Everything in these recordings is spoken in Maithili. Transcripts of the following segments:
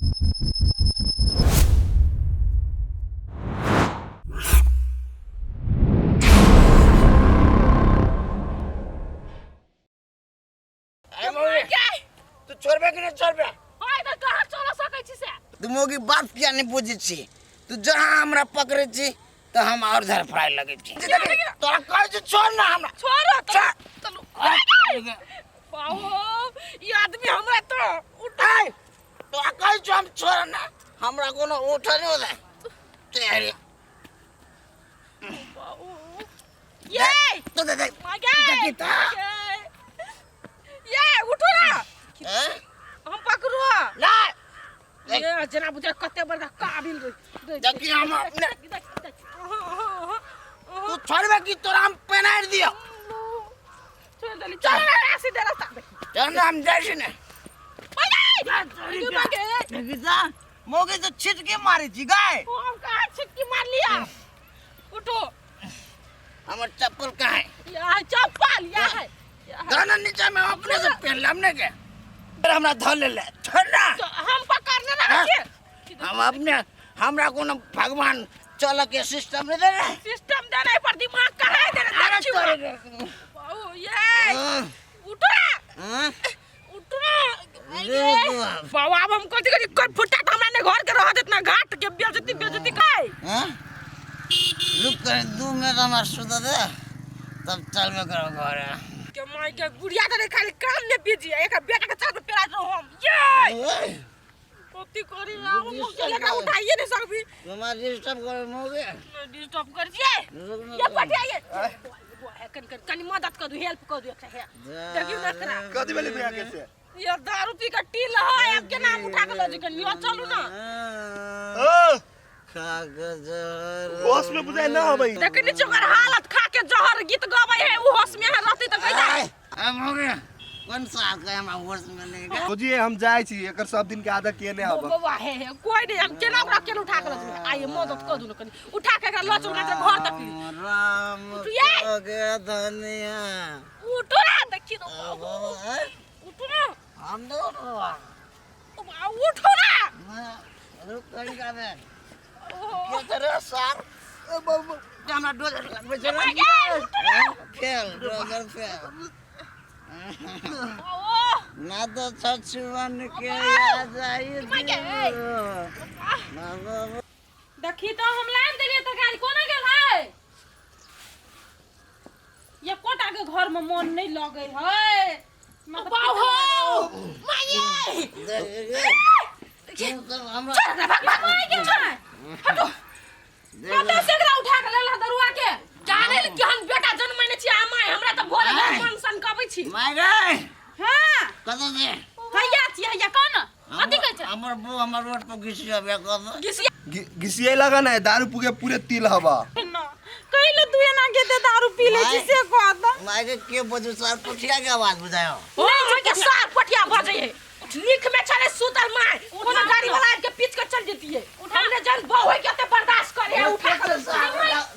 तू छोड़बे कि नहीं छोड़बे? हाय तऽ कहाँ चल सकै छी से? तू मोगी बात किया नहीं बुझै छी? तू जहाँ हमरा पकड़ै छी तऽ हम और धड़फड़ाय लगै छी। तोरा कहै छी छोड़ ना हमरा। छोड़ छोड़। चलू। बाबू, ई आदमी हमरा तो उठाय। तोरा कहै छी हम छोड़ ना, हमरा कोनो उठे नहीं होता। तेरे ये तो दे दे। मागे देखी तो। ये उठो ना। हैं? हम पकड़ो। ना। ये जना बुझा कते बड़का काबिल रे। देखी हम अपने तू छोड़बे कि तोरा हम पेनार दियो? छोड़ देली, चल ना सीधे रास्ता देखी। चल ना, हम जाइ छी ने। मागे। देखी तो मोगी तो छिटके मारे छी गाय। हम कहाँ छिटकी मार लिया? उठो। हमर चप्पल कहाँ है? यहाँ चप्पल यहाँ है। दाना नीचा में अपने से पहन ले, हमने के फिर हमरा धर ले ले। छोड़ ना। तो हम पकड़ने ना हाँ? रखिए। हम अपने हमरा कोनो भगवान चल के सिस्टम नहीं दे रहे। सिस्टम देने पर दिमाग कहाँ है देने? अरे देखियो। तोरे के। बाबू, ये। हाँ, उठो ना। हाँ। उठो ना। रे तू अब। बाबू, अब हम कथी कथी कर फुटा तो हमरा ने घर के रहत इतना घाट के बेइज्जती बेइज्जती काय? हाँ? रुक कर 2 मिनट हमरा सुता दे, तब चल में करो घर। के माई के बुढ़िया तो खाली काम में बिजी है, एक बेटा के साथ पेरा रहो हम। ये ओए, कथी करी ना, हम मुश्किल एकरा उठाइए नहीं सकबी। तुम्हारा डिस्टर्ब करो मोगे। डिस्टर्ब कर दिए। ये पटिया ये कन कन कनी मदद कर दू, हेल्प कर दू एकरा हे। देखियो ना एकरा। कथी भेलै भैया के से? ये दारू पी के टील है, अब के नाम उठा के लऽ कनी यो चलू ना। ओ कागज होश में बुझाइ ना अबै। देखनी चोकर हालत, खा के जहर गीत गबै है। उ होश में रहती त कैसा? मोगे कौन सा के हमरा होश में नहीं गए। भौजी, हम जाइ छी, एकर सब दिन के आदत के ने आब। बौआ हे हे, कोई नहीं, हम केना ओकरा केना उठा के लऽ जेबै? आइए मदद कर दू ने कनी, उठा के एकरा लऽ चलू ना घर तक। राम उठिए। के धनिया। उठो ना, देखी तो उठो ना। हम तो उठो ना। रुक कहीं का बे के तरह सार ए बाबू, हमरा डोजर लगबै छै। फेल डोजर फेल ना तो छछुअन के याद आई। देखी तो हम लाइन देलियै तरकारी कोना गेल है? ये कोटा के घर में मन नहीं लगे है। बाबू माये हमरा चल रे, भाग भाग के चल, हटो। कतऽ से एकरा उठा के लेला दरुआ के? जाने ले केहन बेटा जन्मैने छी। आ माय, हमरा तऽ भोरे भोरे मन सनकबै छी। माय गे। हाँ। कतऽ से? हैया छी, हैया। कौन कथी कहै छै? हमर बो हमर रोड पर घिसिया कतऽ? घिसिया। घिसिए लगा ना, दारू पुगे पूरे तिल हवा। ना कहिलो तू एना के ते दारू पी ले छी से कह त। माय के के बजू? सार पुठिया के आवाज बुझायो। नहीं, के सार पटिया बजै है। नीक में छले सुतल माय, कोनो गाड़ी वाला आबि के पीच के चल जतिए। हमने जन बहु है के ओते बर्दाश्त करे है उठा के।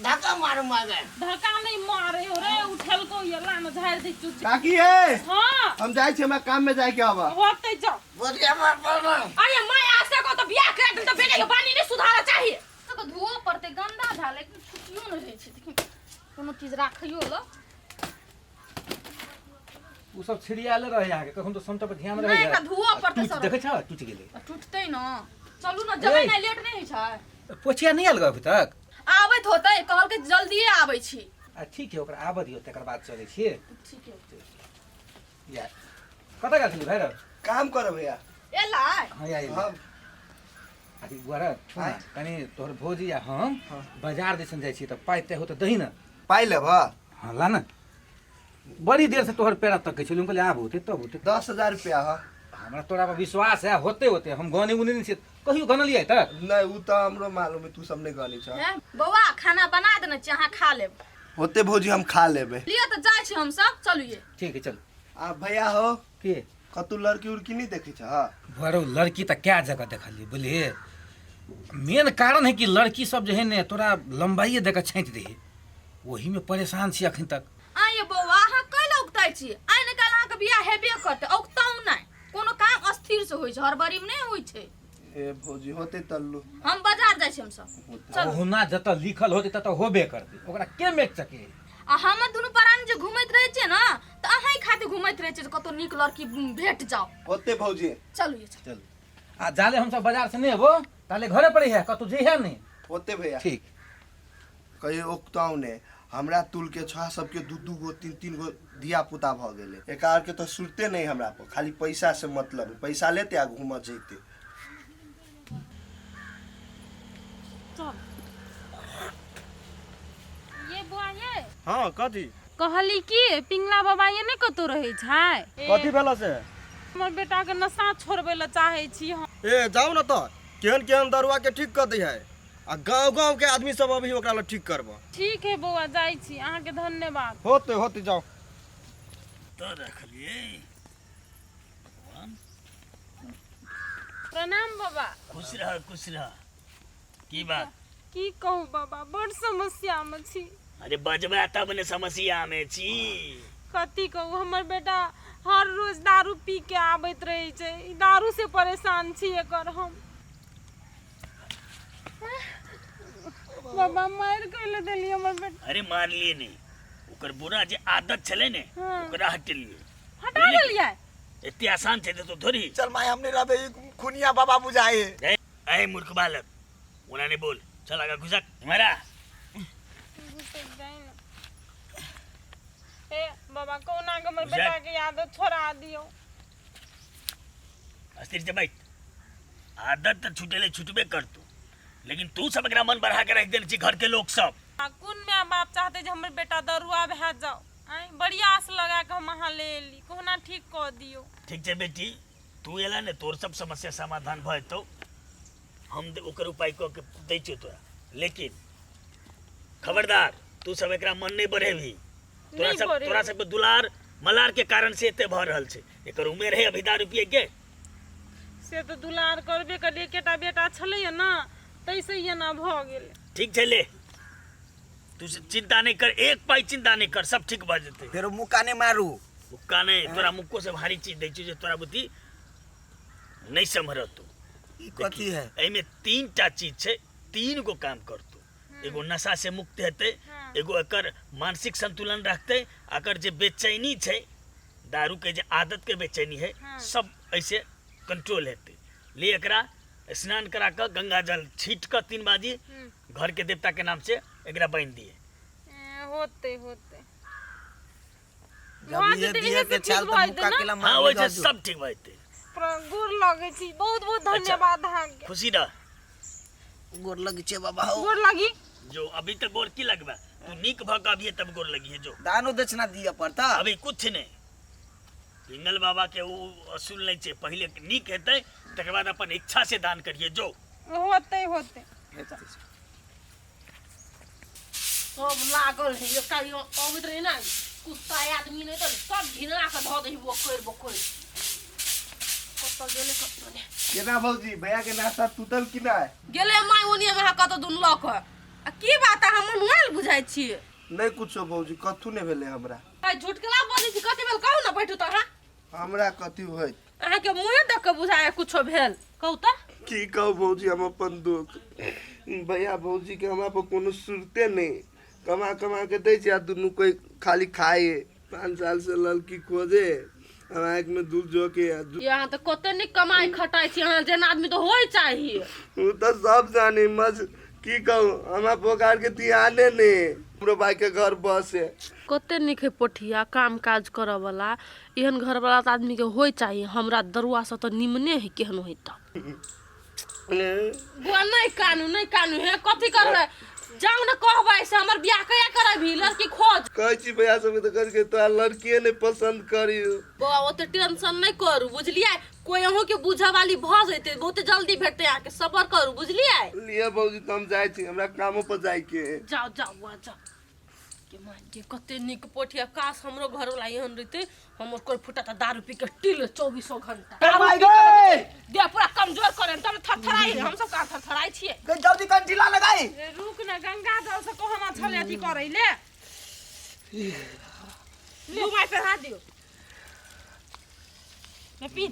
धक्का मारू माय गे। धक्का नहीं मारे हो रे, उठल को ये लान झाड़ दे चुच। काकी हे। हां। हम जाइ छी, हमरा काम में जाय के आवा। होते जाओ। बोलिया मार पर। अरे my, आसे को तो बियाह करा दिल तो बेटे के बानी नहीं सुधारा चाहिए। तो धोअ पड़तै, गंदा झाल एकदम, छुट्टियो नहि रहै छै। देखियौ, कोनो चीज राखैयो ल उ सब छिड़ियाले रहे अहाँके, कखन तो समटा पर ध्यान रहे। नहि, एकरा धोअ पड़तै टूट सर। देखै छ, टूट गेलै। टूटतै न, चलू न जेबै। ए। नहि, लेट नहि होइ छै? पोछिया नहि आयल अभी तक? आबैत होतै, कहलकै जल्दिए आबै छी। आ ठीक है, ओकरा आबऽ दियौ, तकर बाद चलै छियै। ठीक है। या कतऽ गेल छली भैरव? काम कर भैया। एलै? हाँ, या। हाँ। अथी बुआरा, सुन ना, कनि तोहर भौजी आ हम बाजार दिसन जाइ छियै तऽ पाइ ताइ हो तऽ दही ने। पाइ लेब? हाँ, ला ने, बड़ी देर से तोहर पेड़ा तकै छलियै, हम कहलियै आब होतै तब होतै। 10,000 रुपया ह। हमरा तोरा पर विश्वास है, होते होते हम गने उने नहि छियै, कहियो गनलियै तक? नहीं, उ तऽ हमरो मालूम है, तू सब नहीं गनी छ। हैं बौआ, खाना बना देने छी, अहाँ खा लेब। होते भौजी, हम खा लेबे। लिअ तऽ जाइ छी हमसब, चलिए। ठीक है, चल। आ भैया हो। के? कतू लड़की उड़की नहीं देखै छ? बड़ो लड़की तऽ क्या जगह देखलियै बुझलियै, मेन कारण है कि लड़की सब जे है ने तोरा लम्बाइए दऽ कऽ छाँटि दै है, ओहीमे परेशान छी अखन तक। आँ ये बौआ, अहाँ कैला उगताइ छी? आइ ने काल्हि अहाँके बियाह हेबे करतै, औगताउ नहि। कोनो काम अस्थिर से होइ छै, हड़बड़ीमे नहि होइ छै। ए भौजी होते तल्लू। हम बाजार जाइ छी हमसब। ओहुना जतऽ लिखल होतै ततऽ होबे करतै, ओकरा के मेट सकै? आ हम दुनू प्राणी जे घुमैत रहै छियै ने तऽ अहीं खातिर घुमैत रहै छियै जे कतौ नीक लड़की भेट जाओ। होते भौजी। चलू ये चलू। चल आ जाले हमसब बाजार से नहि एबो ताले घरे पर है, कतौ जइहे नहि। होते भैया। ठीक। कहियो ओकताउ ने, हमरा तुल के छह सबके दू दू गो तीन तीन गो धिया पुता भऽ गेलै, एकरा आरके तऽ सुरते नहि हमरा पर, खाली पैसा से मतलब, पैसा लेते आ घूमऽ जैते। चल ये बुआ ये। हाँ कथी? कहली कि पिंगला बाबा ये नहि कतौ रहै छै? कथी भेल से? हमर बेटा के नशा छोड़बै लए चाहै छी हम। ए जाउ ने तऽ केहन केहन दरुआ के ठीक कऽ दै है, आ गाँव गाँव के आदमी सब अभी ओकरा लए ठीक करबऽ। ठीक है बौआ जाइ छी, अहाँके धन्यवाद। होते होते जाउ। तऽ रखलियै। प्रणाम बाबा। खुश रह खुश रह। की बात? की कहू बाबा, बड़ समस्या में छी। अरे बजबा तब ने समस्या में छी। कथी कहू, हमर बेटा हर रोज दारू पी के आबैत रहै छै, ई दारू से परेशान छी एकर हम। बाबा मारि कैले देलियै हमर बेटा। अरे मारलिए नहीं, ओकर बुरा जे आदत छलै ने ओकरा हटेलिए। हटा देलियै? एते आसान छै तो थोड़ी। चल माय हमने रहबे ई खुनिया बाबा बुझाए। ए मूर्ख बालक, ओना नहीं बोल, चल आगा घुसक हमारा। घुसक जाइ ने। ए बाबा कहुना के हमर बेटा के आदत छोड़ा दियौ। अस्थिर से बैठ, आदत तो छूटेले छूटबे करतू, लेकिन तू सब एकरा मन बढ़ा के रख देने छी घर के लोग सब। आ कोन my बाप चाहते जे हमर बेटा दरुआ भए जाओ? आँय बड़ी आस लगा के हम अहाँ ले एली, कहुना ठीक कऽ दियौ। ठीक छै बेटी, तू एला ने तोर सब समस्या समाधान भऽ जेतौ, हम ओकर उपाय कऽ के दै छियौ तोरा। लेकिन खबरदार तू सब एकरा मन नहीं बढ़ेबही। तोरा नहि सब बढ़ेबै। तोरा सबके दुलार मलार के कारण से एते भऽ रहल छै। एकर उमेर है अभी दारू पिए के। से तऽ दुलार करबे करलियै, एकेटा बेटा छलैया ने ताहिसँ एना भऽ गेलै। ठीक छै ले, तू चिंता नहीं कर, एक पाई चिंता नहीं कर, सब ठीक भऽ जेतै। फेरो मुक्का नहीं मारू। मुक्का नहीं, तोरा मुक्को से भारी चीज दै छियौ जे तोरा बुद्धि नहीं सम्हरतौ। ई कथी है? एहिमे तीन टा चीज छै, तीन गो काम करतौ। एगो नशा से मुक्त हेतै, एगो एकर मानसिक संतुलन रखतै, अकर जे बेचैनी छै, दारू के जे आदत के बेचैनी है, सब ऐसे कंट्रोल हेतै। ले एकरा स्नान करा कऽ गंगा जल छीट कऽ 3 बाजी घर के देवता के नाम से एकरा बान्हि दिए। होते होते जब भऽ ये जेतै, दिए इहे के से ठीक चाल भऽ तऽ जेतै मुक्का ने? केला हाँ मार ओहिसे सब ठीक भऽ जेतै। गोर लगै छी, बहुत बहुत धन्यवाद अहाँके। खुशी रह। गोर लगी छे बाबा हो। गोर लगी। जो अभी तक गोर की लगबा, तू नीक भ के अभी तब गोर लगी है। जो दानो दक्षिणा दिए पड़ता। अभी कुछ नहीं, पिंगल बाबा के उ असूल नहीं छे, पहले नीक हेतै तकर बाद अपन इच्छा से दान करिए। जो होते होते सब लागल है, एकटा यो अबैत रहे ना कुत्ता आदमी नहीं तो सब घिना के धऽ दही बोकरि बोकरि। कतऽ गेलै कतऽ नहि। केना भौजी भैया के नाश्ता टूटल कि नहीं? गेलै माय ओनी हमरा कतऽ दुनू लऽ कऽ। आ की बात अहाँ मनुआयल बुझाइ छियै? नहीं कुछो भौजी, कथू नहीं भेलै हमरा। आ झूठ केला बजै छी? कथी भेल कहू ने, बैठू तऽ अहाँ। हमरा कथी होइत? अहाँके मुँहे देख कऽ बुझाय कुछो भेल, कहू तऽ। की कहू भौजी हम अपन दुख, भैया भौजी के हमरा पर कोनो सुरते नहीं, कमा कमा के दै छै आ दुनू कोई खाली खाए। 5 साल से लड़की खोजे, हम आँख में दूध जो के आ ये अहाँ तऽ कते नीक कमाइ खटाइ छी अहाँ, जेना आदमी तऽ होइ चाही। उ तऽ सब जानी, मज की कहू हमरा पोकार के ध्याने नहीं, हमरो भाई के घर बसे। कते नीक है पोठिया काम काज करऽ वाला, एहन घर वाला तऽ आदमी के होइ चाही। हमरा दरुआ से तऽ निमने है केहन होइ तऽ। बुआ नहीं कानू नहीं कानू, हे कथी करबै? जाउ ने कहबै से हमर बियाह कहिया करबही, लड़की खोज। कहै छी भैया सबके तऽ कहै छै तोरा लड़कीए नहीं पसंद करियो। बौआ ओते टेंशन नहीं करू बुझलियै, कोई अहूँ के बुझऽ वाली भऽ जेतै, बहुते जल्दी भेटतै अहाँके, सबर करू बुझलियै। लिअ भौजी तऽ हम जाइ छी, हमरा कामो पर जाइके है। जाउ जाउ बुआ जाउ। के माय के कते नीक पोठिया, काश हमरो घरवाला एहन रहितै, हमर कोइ फुटा तऽ दारू पी के टिल 24 घंटा। ए दारू माय पी के गे! देह पूरा कमजोर करे तब थरथराइ, हम सब कहाँ थरथराइ छियै। गे जल्दी कंटीला लगाई। रे रुक ने, गंगा जल से कहना छलै अथी करै ले। लू my पे हाथ दियौ। ले पी।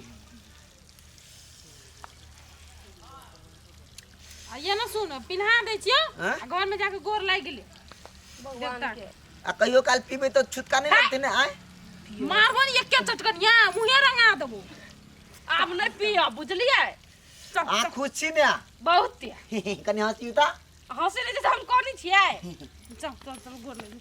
आ ये ना सुन पिन्हा दै छियौ हाँ? आ घर में जाके गोर लागि गेलै देवता के। आ कहियो काल पीबै तऽ छुटका नहि लगतै ने आय मारबो ने एके चटकनिया मुँहे रंगा देबो आब नहि पियब बुझलियै चल, अहाँ चल, खुश छी ने बहुत कनि हँसी उता हँसै नहि छै तऽ हम कोनी छियै चल चल चल गोर लागि।